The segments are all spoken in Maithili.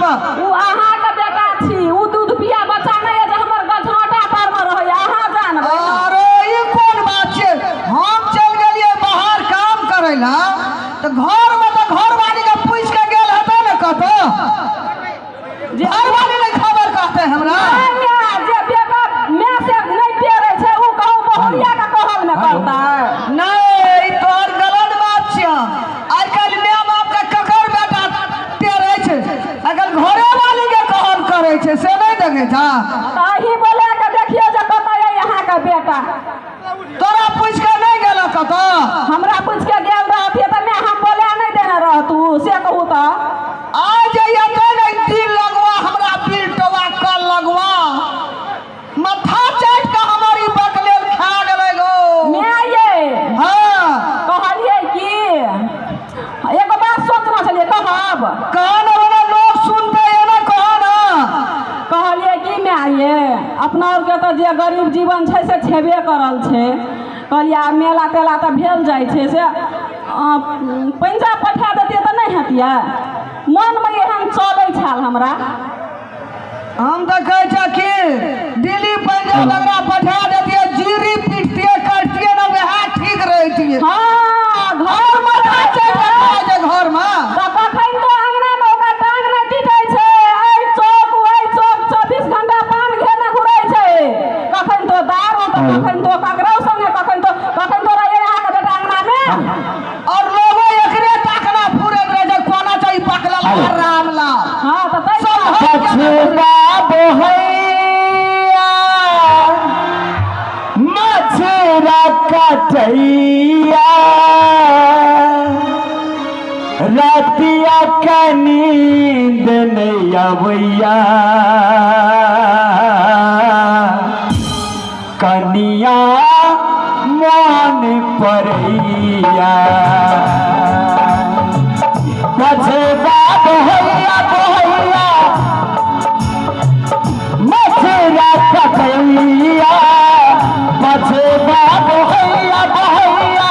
कऽ। ओ अहाँके बेटा छी, ओ दूध पिया बच्चा नहि यऽ जे हमर गझाँटा परमे रहैया, अहाँ जानबै ने। अरे ई कोन बात छै, हम चलि गेलियै बाहर काम करै लए तऽ घरमे तऽ घरवाली के पूछि के गेल हेतै ने कतौ? जे घरवाली नहि खबर कहतै हमरा? नहि माय, जे बेटा माय से नहि टेरै छै ओ कहू बहुरिया के कहल ने करतै? नहि, ई तोहर गलत बात छियह। आइ काल्हि माय बाप के ककर बेटा टेरै छै? आइ काल्हि घरेवाली के कहल करै छै, से नहि देखै छह? तऽ अहीं बोला के देखियौ जे कतऽ अइ अहाँके बेटा। तोरा पूछि के नहि गेल कतऽ? हमरा पूछि के गेल रहतियै तऽ माय हम बोला नहि देने रहतू, से कहू तऽ। आ जइया तऽ नहि दिल लगवा, हमरा बिल टोवा कल लगवा, माथा चाटि कऽ हमर ई बकलेल खा गेलै गो। माय ये। हाँ। कहलियै कि एगो बात सोचना छलियै, कहब? कह ने, ओना लोग सुनते एना कह ना। कहलियै कि माय ये, अपना आरके तऽ जे गरीब जीवन छै से छेबे करल छै। कहलियै आब मेला तेला तऽ भेल जाइ छै, से पंजाब पठा देतियै तऽ नहि हेतियै? मनमे एहन चलै छल हमरा। हम तऽ कहै छियै कि दिल्ली पंजाब एकरा पठा देतियै, जीरी पीटतियै कटितियै ने, वएह ठीक रहितियै। हाँ, घरमे छै घरमे तऽ कखन तो अङ्गनामे ओकर टांग नहि टिकै छै, एहि चौक ओहि चौक 24 घंटा पान घेने घुरै छै। कखन तो दारू तऽ कखन तो ककरो संगे, कखन तो कखन तो रहैए अहाँके बेटा अङ्गनामे। और लोगो एकरे ताकना फुरैत रहै छै, कोना छै ई पकड़ल रामलाल। हाँ तऽ तै सब पछुआ बोहैया मछरा कटैया, रातिया का नींद नहीं अबैया, कनिया मन परैया। पछुआ बोहैया बोहैया मछरा कटैया, पछुआ बोहैया बोहैया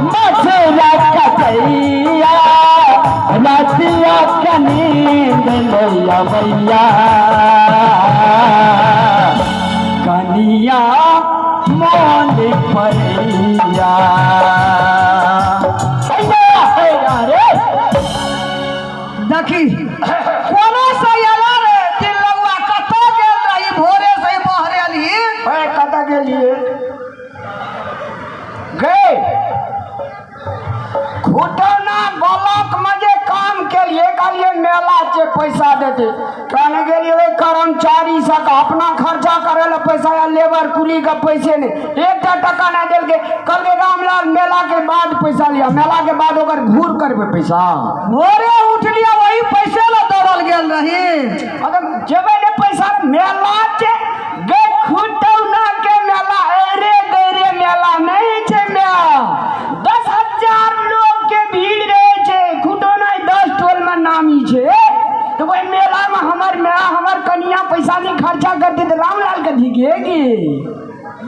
मछरा कटैया, रातिया का नींद नहीं अबैया, कनिया मन परैया। हैया, हैया रे। देखी कोनो से एला रे दिल लगवा, कतऽ गेल रही भोरे से ही बहरेली? ओए कतऽ गेलिए गए? खुटौना ब्लॉक में जे काम के लिए कहलिए मेला के पैसा देते, कहने गेलिए ओहि कर्मचारी सब अपना खर्चा करे ला पैसा या लेबर कुली के पैसे नहीं, एकटा टका नहीं देलके। कहलके रामलाल मेला के बाद पैसा लिया, मेला के बाद ओकर घूर करबे पैसा। भोरे उठलिए वही पैसे ला दौड़ल गेल रही। अगर जेबे ने पैसा मेला के गे खुटौना के मेला अरे गैरे मेला नहीं छै, मेला 10,000 लोग के भीड़ रहे छै, खुटौना 10 टोल में नामी छै। तो वही मेला में हमर मेला हमर कनिया पैसा नहीं खर्चा करती तो रामलाल के धिकेगी।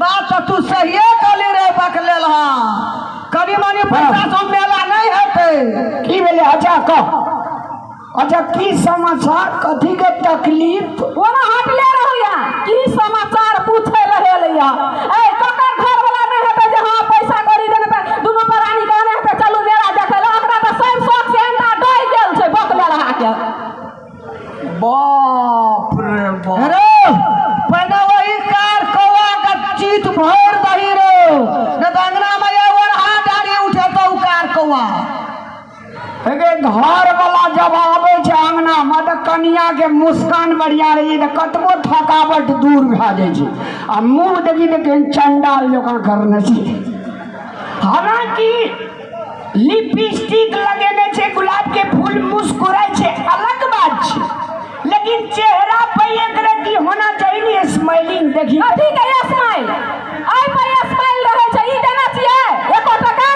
बात तो तू सहिए कहली रे बकलेल, हाँ कनी मनी पैसा से मेला नहीं हेतै। की भेलै? अच्छा कह, अच्छा की समाचार, कथी के तकलीफ? ओना हटले रहैया की समाचार पूछे रहे लैया। ए ककर घर वाला नहीं हेतै जे हाँ पैसा करी देने तऽ दुनू प्राणी कहने हेतै चलू मेला देखै लए, ओकरा तऽ सब शौक से अंडा डहि गेल छै बकलेल अहाँके। बाप रे बाप। रे पहिने वही कार कौआ के चीत भरि दही रे, नहि तऽ अंगना में ये ओरहा डाली उठेतौ कार कौआ। हेगे घर वाला जब आबै छै अंगना में तऽ कनिया के मुस्कान बढ़िया रही तऽ कतबो थकावट दूर भए जाइ छै, आ मुँह देखी तऽ केहन चंडाल जकाँ करने छै। हालांकि लिपस्टिक लगेने छै, गुलाब के फूल मुस्कुराइ छै, अलग बात छै, लेकिन चेहरा पर एक रत्ती होना चाहिए ने स्माइलिंग। देखी कथी के स्माइल? एहि पर स्माइल रहै छै, ई देना छियै एको टका?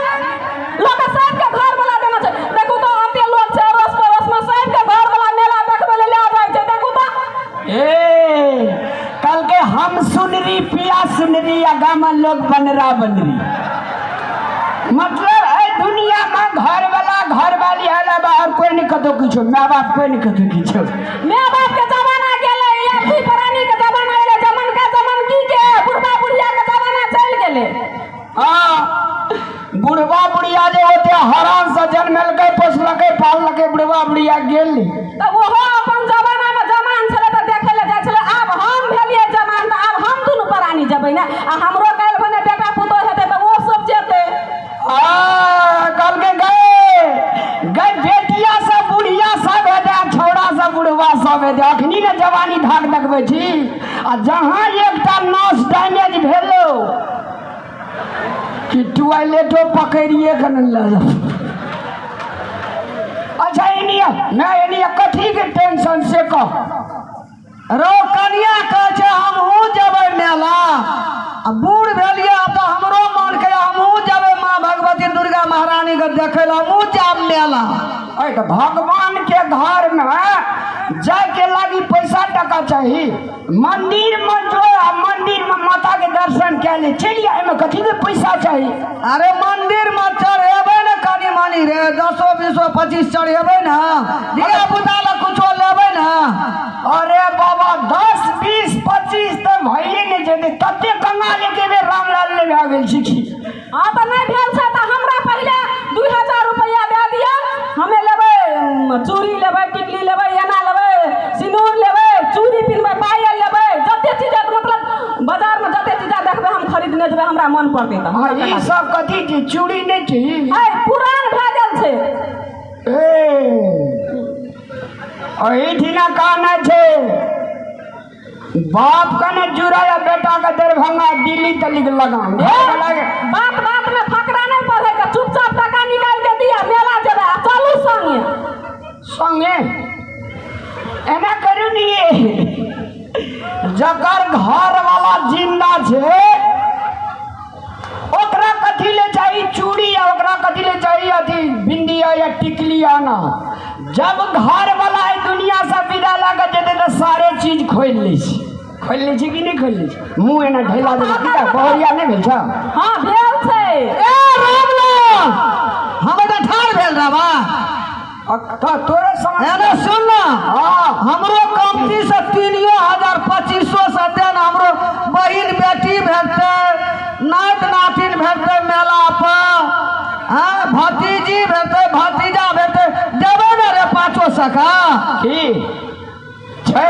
लोक सबके घर वाला देना छै। देखू तऽ एते लोक छै अड़ोस पड़ोस में, सबके घर वाला मेला देखबै लए लए जाइ छै। देखू तऽ ए कल के हम सुनरी पिया सुनरी आ गाम लोग बनरा बनरी, मतलब एहि दुनिया में घर वाला घर वाली है। बाहर कोई नहीं कतो किछो, my बाप कोई नहीं कतो किछो। My बाप के जमाना गेलै, ई प्राणी के जमाना एलै, जमन का जमन की के बुढ़वा बुढ़िया के जमाना चल गेलै। हां, बुढ़वा बुढ़िया जे होते हरान से जन्मेलकै पोसलकै पाललकै, बुढ़वा बुढ़िया गेल त ओहो अपन जमाना में जमान छलै त देखै ले जाइ छलै। आब हम भेलियै जमान त आब हम दुनू प्राणी जेबै ने, आ हमरो काल्हि भने बेटा पुतोह हेतै त ओ सब जेतै। आ कहलकै गए गए बेटिया सब बुढ़िया सब हेतै, छौड़ा सब बुढ़वा सब हेतै। अखनी ने जवानी धाक देखबै छी, आ जहाँ एकटा नस डैमेज भेलो कि टॉयलेटो पकड़िए के न लऽ जाओ। अच्छा एनिया ना एनिया कथी के टेंशन से कह रो कनिया कहै छै हमहूँ जेबै मेला, आ बूढ़ भेलियै आब तऽ हमरो मन के हमहूँ जेबै माँ भगवती दुर्गा महारानी के देखै लए, हमहूँ जायब मेला। अरे तऽ भगवान के घर में जाय के लागी पैसा टका चाही, मंदिर में जो आ मंदिर में माता के दर्शन कए ले चलि आ, एहिमे कथी के पैसा चाही? अरे मंदिर में चढ़ेबै ने कनि मनि रे, 10 20 25 चढ़ेबै ने, धिया पुता लए कुछो लेबै ने। अरे बाबा 10 20 25 तऽ भइए नहि जेतै, तते कंगाल एके बेर रामलाल नहि भए गेल छी की? हाँ तऽ नहि भेल छै तऽ हमरा पहिले 2000 रुपैआ दए दिअ, हमे लेबै चूड़ी लेबै, टिकली लेबै, एना लेबै, सिन्दूर लेबै, चूड़ी पिन्हबै, पायल लेबै, जते चीज मतलब बाजार में जते चीज देखबै हम खरीदने जेबै, हमरा मन पड़तै तऽ। हाँ ई सब कथी छी? चूड़ी नहि छी? पुरान भए गेल छै। ए एहिठिना कहना छै बाप कने जुड़ा या बेटा के दरभंगा दिल्ली तलिक लगाम। बात बात में फकरा नहीं पढ़े के, चुपचाप टका निकाल के दिया, मेला जेबै आ चलू संगे संगे। एना करू नी, जकर घर वाला जिंदा छै ओकरा कथी ले चाही चूड़ी, या ओकरा कथी ले चाही अथी बिंदिया या टिकली आना। जब घर वाला दुनिया से विदा लग जेतै तऽ सारे चीज खोलि लै छै। खोलि लै छै कि नहि खोलि लै छै? मुँह एना ढेला देबै की बहुरिया नहि भेल छौ? हाँ भेल छै। ए रामलाल, हम एतऽ ठाढ़ भेल रहबा तोरे समझ एना सुन ना, हाँ हमरो कमती से 3000 2500 से देन, हमरो बहिन बेटी भेटतै, नात नातिन भेटतै मेला पर, हाँ भतीजी भेटतै, भतीजा भेटतै, देबै ने रे 500 सका की छै?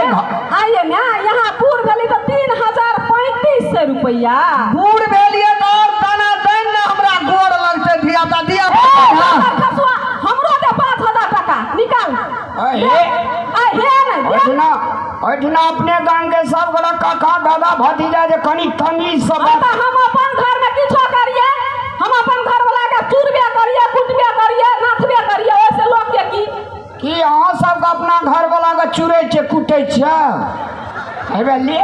आइए ना, यहाँ बूढ़ भेली तऽ 3035 रुपैआ। बूढ़ भेलियै तऽ आओर दाना दैन ने हमरा गोर लगतै धिया पुता दिया। हमरो दे 5000 टका निकाल। ओहिठिना अपने गांव के सब गोरा काका दादा भतीजा जे कनि तमीज से बात। हम अपन घर में किछो करिए, हम अपन घर वाला के चूरबे करिए, कुटबे करिए, नाथबे करिए, ओइसे लोक के की की अहाँ सबके अपना घर वाला के चूरै छै कुटै छै? हेबे ले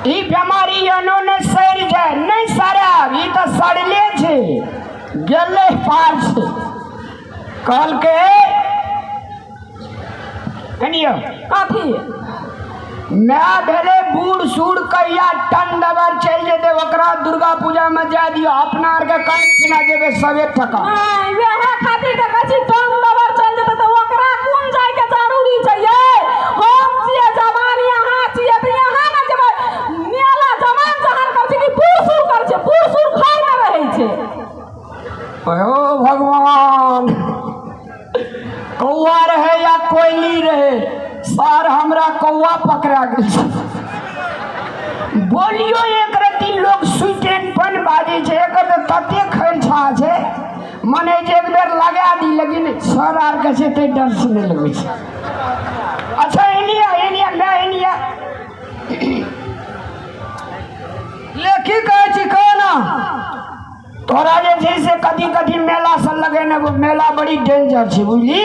ई बेमारी एनो नहि सड़ि जाय, नहि सड़ायब, ई तऽ सड़ले छै, गेलै पार छै। कहलकै कनियो कथी my भेलै बूढ़ सूढ़ कहिया टन दबर चलि जेतै, ओकरा दुर्गा पूजा में जाय दियौ, अपना आरके कहीं जेबै सबे टका। नहि वएह खातिर तऽ कहै छी टन दबर चलि जेतै तऽ ओकरा कोन जायके जरूरी छै यै? हम छियै जवान, यहाँ छियै तऽ यहाँ ने जेबै। मेला जवान जहान करै छै कि बूढ़ सूढ़ करै छै? बूढ़ सूढ़ घरमे रहै छै। ओ भगवान, कौआ रहे या कोयली रहे, सार हमरा कौआ पकड़ा गेल। बोलियो एक रत्ती लोग सुइटेन पन बाजै छै, एकर तऽ तते खैरछा छै, मने जे एक बेर लगा दी, लेकिन सर आरके छै ताहि डर से नहि लगै छै। अच्छा एनिया एनिया मैं एनिया ले की कहै छी कह ना। तोरा जे छै से कथी कथी मेला सब लगेने, मेला बड़ी डेंजर छै बुझली।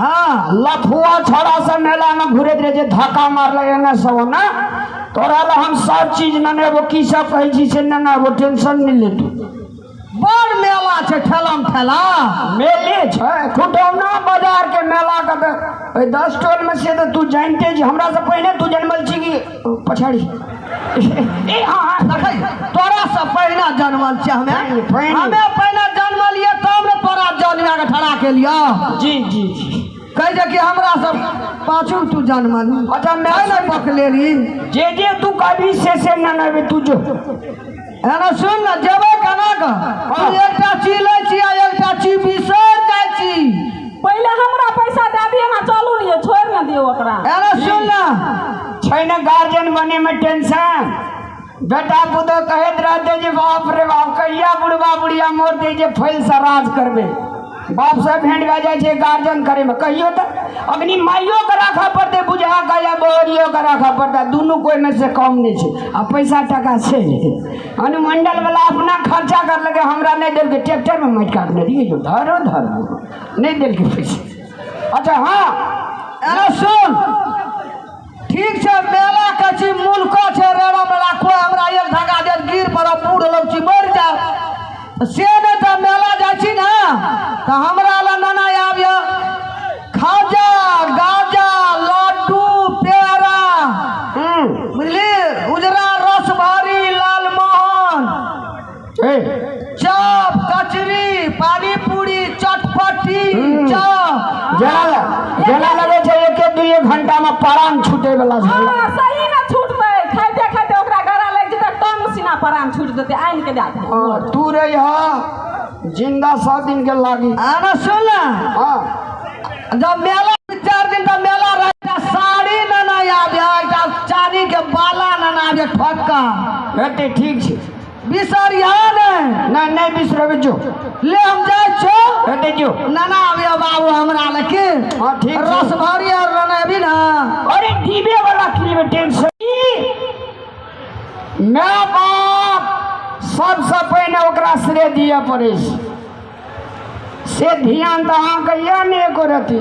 हाँ लफुआ छौड़ा सब मेला में घुरैत रहे छै, धक्का मारलक एना सब ओना। तोरा लए हम सब चीज ननेबो, की सब कहै छी से ननेबो, टेंशन नहि ले तू। बड़ मेला छै ठेलम ठेला मेले छै खुटौना बाजार के मेला के तऽ ओहि 10 टोल में से तऽ तू जानिते छी, हमरा से पहिने तू जनमल छी कि पछाड़ी? ए हाँ देखै तोरा से पहिने जनमल छियै हमे, पहिने। हमे पहिने जनमलियै। के लिया। जी जी जी कह जे कि हमरा सब पाछू तू जनमल। अच्छा मैं नहीं पकलेली जे जे तू कभी से न नबे तू जो एना सुन न जेबै केना कऽ तू एकटा चीज लै छी आ एकटा चीज बिसरि जाइ छी। पहिले हमरा पैसा दए दिअ ना, चलू ने छोड़ि ने दियौ ओकरा। एना सुन न छै ने गार्जियन बने में टेंशन, बेटा पुतोह कहैत रहते जे बाप रे बाप कहिया बुढ़बा बुढ़िया मरते जे फैल से राज करबे, बाप से भेंट भए जाइ छै गार्जियन करे में। कहियो तऽ अखनी माइयो के राखऽ पड़तै बुझा के या बोहरियो के राखऽ पड़तै, दुनू कोइ में से कम नहि छै। आ पैसा टाका छै अनुमंडल वाला अपना खर्चा करलकै, हमरा नहि देलकै। ट्रैक्टर में माटि काटने रहियै जो धरो धरो नहि देलकै पैसा। अच्छा हाँ एना सुन ठीक छै मेला के छी मुल्को छै रेड़ा मेला कोइ हमरा एक धागा देत गिर पड़ब बूढ़ लोग छी मरि जायब से नहि तऽ मेला जाइ छी ने तऽ हमरा लग नाना आबिय खाजा गाजा लड्डू पेड़ा बुझली उजरा रस भारी लालमोहन चॉप कचरी पानीपूरी चटपटी चॉप जेना जेना लगे छै एक एक दुइये घंटा में प्राण छूटे वाला छै। हाँ सही में छूटतै, खाइते खाइते ओकरा गरा लागि जेतै टंग सीना प्राण छूट जेतै आनि के दए दे। तू रही जिंदा 100 दिन के लागी। आना सुन ना हाँ जब मेला 4 दिन तक मेला रहे एकटा साड़ी नना आबे एकटा चांदी के बाला नना आबे ठक्का हेतै ठीक छै बिसरिया नहि। नहीं नहीं बिसरबै जो ले हम जाइ छौ हेतै जो नाना आबे बाबू हमरा लग के। हाँ ठीक छै। रस भरी और नना अभी ना। अरे डीबे वाला किनबै टेंशन my बाप सबसँ पहिने ओकरा श्रेय दिअ पड़ै छै, से ध्यान तऽ अहाँके यऽ नहि एको रति।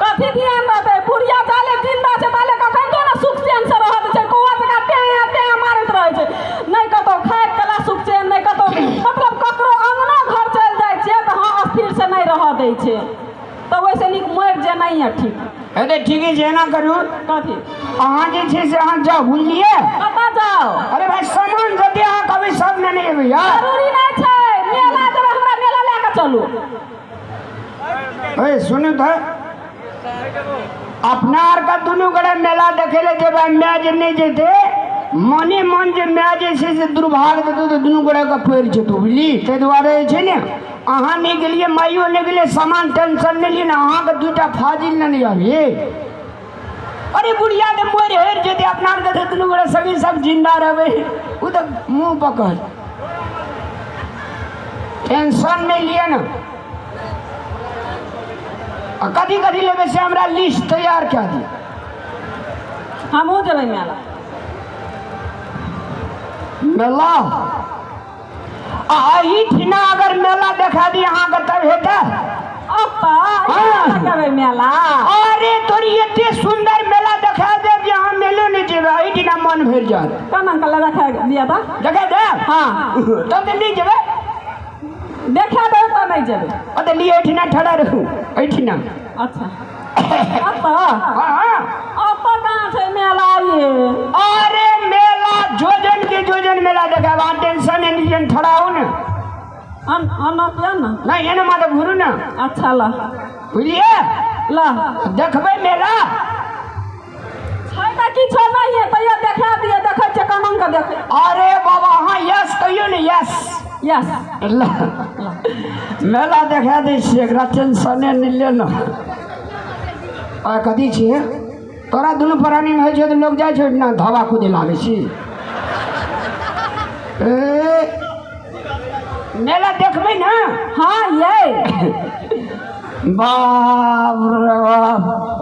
कथी ध्यान रहतै बुढ़िया जाले जिंदा छै ताले कखन तो ने सुख चैन से रहत छै, कौआ जकाँ टें टें मारैत रहै छै, नहि कतौ खाइत कला सुख चैन नहि कतौ मतलब ककरो अङ्गना घर चलि जाइ छियै तऽ हाँ स्थिर से नहि रहऽ दै छै, तऽ ओहिसँ नीक मरि जेनाइए ठीक। हेतै ठीके छै एना करू कथी अहाँ जे छै से अहाँ जाउ बुझलियै। कतऽ जाउ? अरे भाई सामान जते अहाँ कहबै सब नेने एबै यार। जरूरी नहि छै मेला जेबै, हमरा मेला लए कऽ चलू। ए सुनू तऽ अपना आरके दुनू गोटे मेला देखै लए जेबै, माय जे नहि जेतै मने मन जे माय जे छै से दुर्भाग्य देतौ तऽ दुनू गोटेके पड़ि जेतौ बुझली। ताहि दुआरे जे छै ने अहाँ नहि गेलियै माइयो नहि गेलियै सामान टेंशन नहि लियै ने, अहाँके दूटा फाजिल नेने आबियै। अरे बुढ़िया तऽ मरि हरि जेतै, अपना आरके तऽ दुनू गोटे सभी सब जिन्दा रहबै, ओ तऽ मुँह पकड़ टेंशन नहि लिअ ने। आ कथी कथी लेबै से हमरा लिस्ट तैयार कए दिअ। हमहूँ जेबै मेला। मेला आ एहिठिना अगर मेला देखा दी अहाँके तब हेतै। जेबै मेला? अरे तोरी एते सुंदर मेला देखा देब जे अहाँ मेलो नहि जेबै, एहिठिना मन भरि जायत। केना कऽ देखा दिअ तऽ? देखा देब? हाँ तब तऽ नहि जेबै। देखा देब तऽ नहि जेबै। तऽ लिअ एहिठिना ठड़ा रहू एहिठिना। अच्छा अतऽ हाँ अतऽ कहाँ छै मेला ये? अरे मेला जोजन के जोजन मेला देखाब, अहाँ टेंशन नहि लिअ, ठड़ा हो ने। ने नहीं एना माता घुरू ने। अच्छा ल बुझलियै ल देखबै मेला छै तऽ किछो नहि है तैयो देखा दिअ, देखै छियै केना कऽ देखै। अरे बाबा अहाँ यस कहियौ ने। यस यस ल मेला देखा दै छियै, एकरा टेंशने नहि ले ने। आ कथी छियै तोरा दुनू प्राणीमे होइ छै तऽ लोक जाइ छै ओहिठिना धबा कुदै लागै छी। ए मेला देखबै ने? हाँ ये बाप रे बाप